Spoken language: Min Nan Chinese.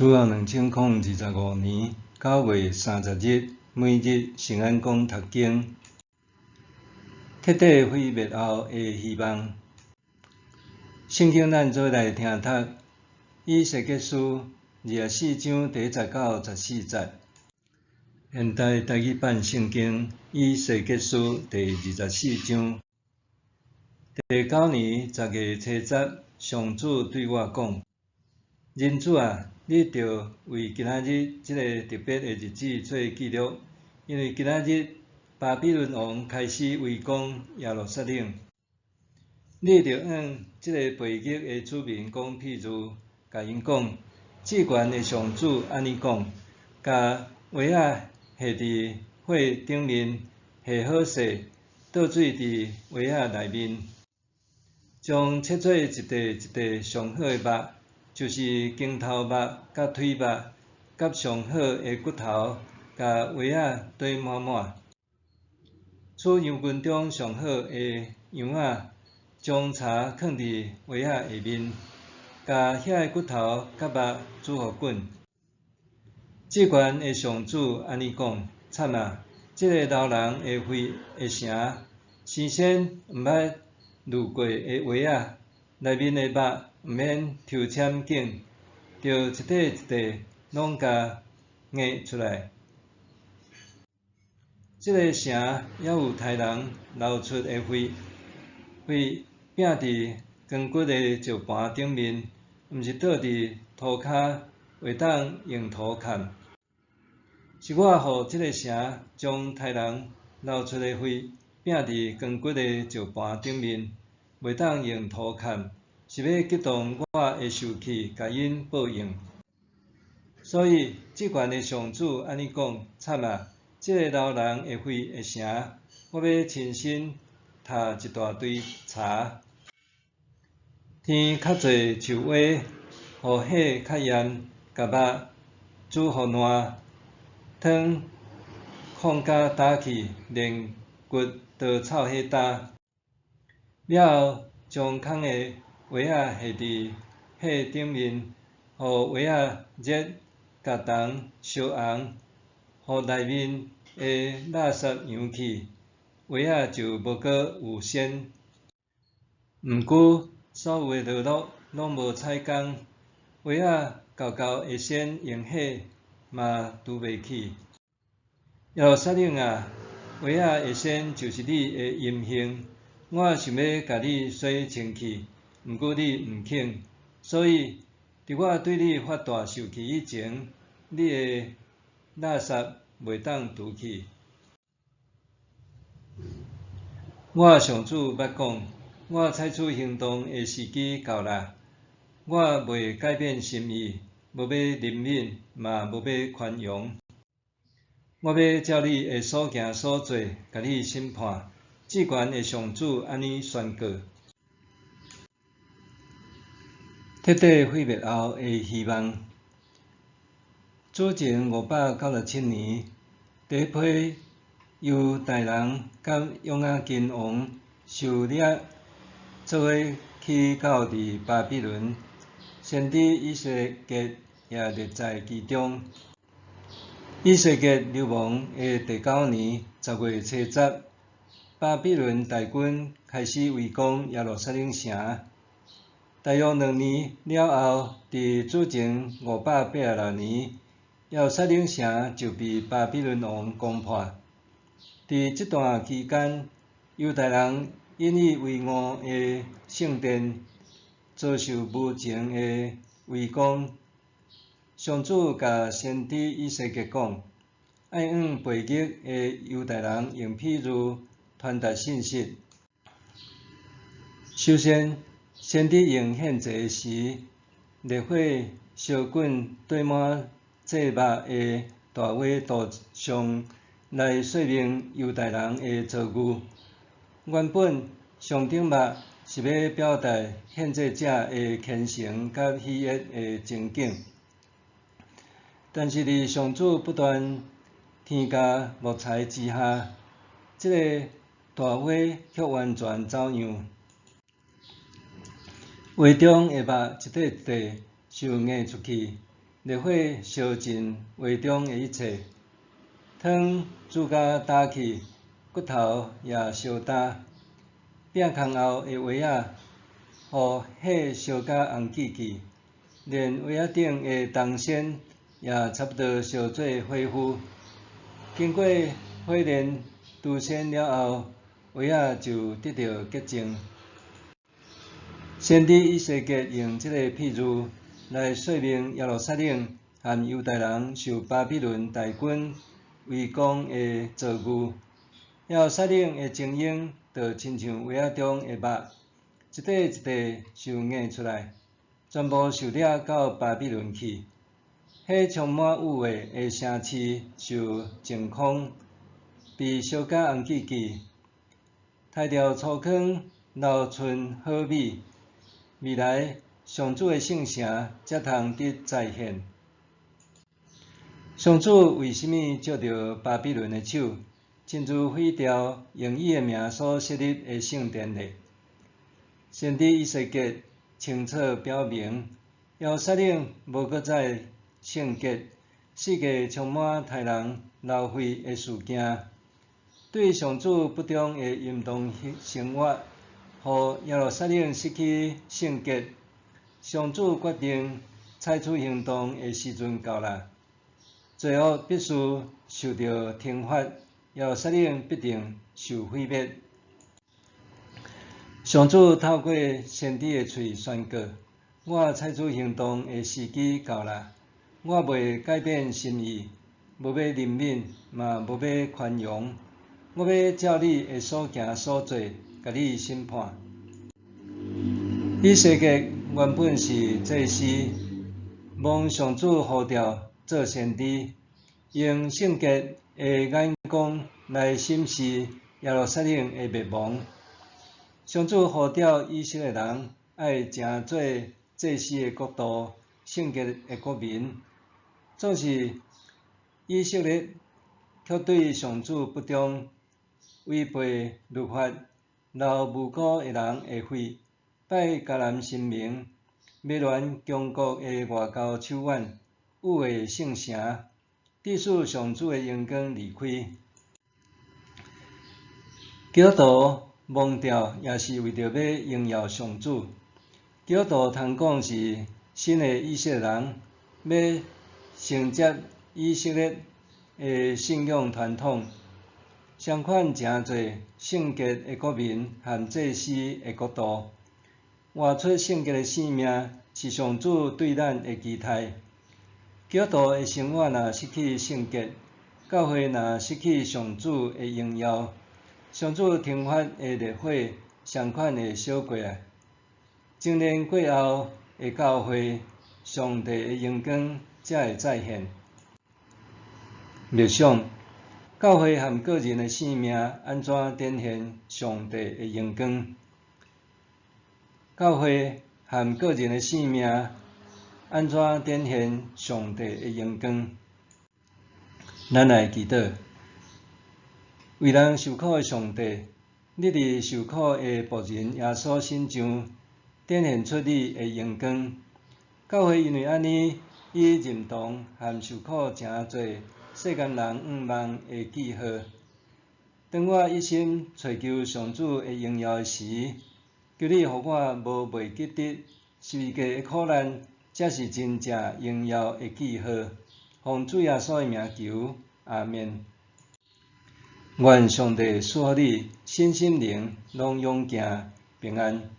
主後2025年9月30日，每日聖安講讀經，徹底毀滅後的希望。聖經咱做來聽讀以西結書24章第一節到14節。現代台語版聖經以西結書第二十四章。第九年10月初十，上主對我講：人子啊，你著為今仔日這个特別的日子做記錄，因為今仔日巴比倫王開始圍攻耶路撒冷。你著向這个背逆的子民講譬喻，共𪜶講：至懸的上主按呢講，共鞋仔繫佇火頂面，繫好勢，倒水佇鞋仔內面，將切做一塊一塊上好的肉，就是肩頭肉、佮腿肉、佮上好的骨頭，共鞋仔堆滿滿。取羊群中上好的羊仔，將柴囥佇鞋仔下面，共遐个骨頭佮肉煮予滾。至懸的上主按呢講：慘啊！這个流人的血的城，生先毋捌攄過的鞋仔，內面的肉毋免抽籤揀，著一塊一塊攏共挵出來。這个城猶有刣人流出的血，血拚佇堅骨的石盤頂面，毋是倒佇塗跤，會當用塗崁。是我予這个城將刣人流出的血拚佇堅骨的石盤頂面，袂當用塗崁，是欲激動我的受氣，共𪜶報應。所以，至懸的上主按呢講：慘啊！這个流人的血的城，我欲親身刣一大堆柴，天較濟樹蛙，予火較炎，共肉煮予爛，湯炕甲焦去，連骨都臭火焦。了後，將空的鞋仔繫佇火頂面，予鞋仔熱，共銅燒紅，予內面的垃圾揚去，鞋仔就無閣有鉎。毋過，所有的勞碌攏無彩工，鞋仔厚厚的鉎用火嘛除袂去。耶路撒冷啊，鞋仔的鉎就是你的淫行，我想欲共你洗清氣，毋過你毋肯。所以，佇我對你發大受氣以前，你的垃圾袂當除去。我上主捌講，我採取行動的時機到啦，我袂改變心意，無欲憐憫，嘛無欲寬容。我欲照你的所行所做，共你審判。至懸的上主按呢宣告。徹底毀滅後的希望。主前597年，第一批猶大人佮約雅斤王受掠做伙去到佇巴比倫，先知以西結也列在其中。以西結流亡的第九年10月初十，巴比倫大軍開始圍攻耶路撒冷城。大約2年了後，佇主前586年，耶路撒冷城就被巴比倫王攻破。佇這段期間，猶大人引以為傲的聖殿遭受無情的圍攻。上主共先知以西結講，愛向背逆的猶大人用譬喻傳達信息。首先，先知用獻祭時，烈火燒滾綴滿祭肉的大蛙圖像來說明猶大人的遭遇。原本上頂肉是欲表達獻祭者的虔誠佮喜悅的情景，但是佇上主不斷添加木材之下，這个大蛙卻完全走樣。畫中的肉一塊一塊受挵出去，烈火燒盡畫中的一切，湯煮甲焦去，骨頭也燒焦。餅空後的畫仔，予火燒甲紅記記，連畫仔頂的銅線也差不多燒做火灰。經過火煉鑄鉎了後，畫仔就得著潔淨。先知以西結用這個譬喻來說明耶路撒冷和猶大人受巴比倫大軍圍攻的遭遇。耶路撒冷的精英就親像畫仔中的肉，一塊一塊受捏出來，全部受掠到巴比倫去。彼充滿污穢的城市受淨空，被燒甲紅記記，刣掉粗糠，留存好米。未來上主的聖城才通得再現。上主為啥物藉著巴比倫的手，親自毀掉用伊的名所設立的聖殿呢？先知以西結清楚表明，耶路撒冷無閣再聖潔，世界充滿刣人流血的事件，對上主不忠的淫蕩生活，予耶路撒冷失去聖潔。上主決定採取行動的時陣到啦，罪惡必須受著懲罰，耶路撒冷必定受毀滅。上主透過先知的喙宣告：我採取行動的時機到啦，我袂改變心意，無欲憐憫，嘛無欲寬容，我欲照你的所行所做，共你審判。以西結原本是祭司，蒙上主呼召做先知，用聖潔的眼光來審視耶路撒冷的滅亡。上主呼召以色列人愛成做祭司的國度、聖潔的國民。總是以色列卻對上主不忠，違背律法，流無辜的人的血，拜迦南神明，迷戀強國的外交手腕，污穢聖城，致使上主的榮光離開。基督徒蒙召也是為著欲榮耀上主。基督徒通講是新的以色列人，欲承接以色列的信仰傳統，相款成做聖潔的國民和祭司的國度，活出聖潔的生命，是上主對咱的期待。基督徒的生活若失去聖潔，教會若失去上主的榮耀，上主懲罰的烈火相款會燒過來。精煉過後的教會，上帝的榮光才會再現。默想，教會和個人的生命按怎展現上帝的榮光？教會和個人的生命按怎展現上帝的榮光？咱來祈禱，為人受苦的上帝，你佇受苦的僕人耶穌身上展現出你的榮光。教會因為按呢，以認同和受苦成做世間人向望的記號。當我一心揣求上主的榮耀的時，求你予我無袂記得十字架的苦難，才是真正榮耀的記號。奉主耶穌的名求，阿們。願上帝賜予你身心靈攏勇健平安。